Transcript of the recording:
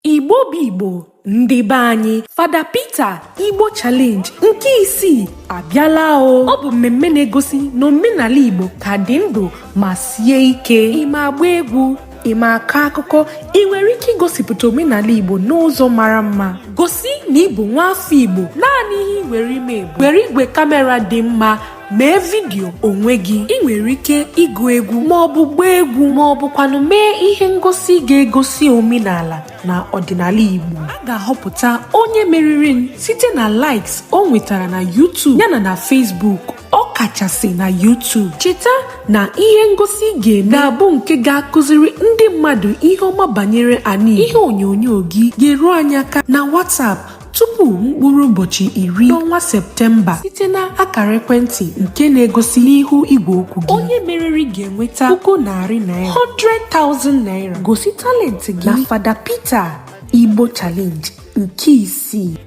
Igbo bụ Igbo, ndị be anyị. Fada Peter Igbo Challenge nke isii abịala o. Ọ bụ mmemme na-egosi na omenala Igbo ka dị ndụ ma sie ike. Ị ma agba egwu? Ị ma akọ akụkọ? Ị nwere ike igosipụta omenala Igbo n'ụzọ mara mma? Gosi na ị bụ nwa afọ Igbo. Naanị ihe ị nwere ime bụ were igwe kamera dị mma mee vidiyo onwe gị. Ị nwere ike ịgụ egwu ma ọ bụ gbaa egwu ma ọ bụkwanụ mee ihe ngosi ga-egosi omenala na ọdịnala Igbo. A ga-ahọpụta onye meriri site na likes o nwetara na YouTube yana na Facebook, ọ kachasị na YouTube. Cheta na ihe ngosi ị ga-eme ga-abụ nke ga-akụziri ndị mmadụ ihe ọma banyere ala Igbo. Ihe onyonyo gị ga-eru anyị aka na WhatsApp tupu mkpụrụ ụbọchị 10 n'ọnwa Septemba site na akara ekwentị nke na-egosi n'ihu igwe okwu gị. Onye meriri ga-enweta ₦100,000, 100,000 naira. Gosi talent gị na Fada Peter Igbo Challenge nke isii.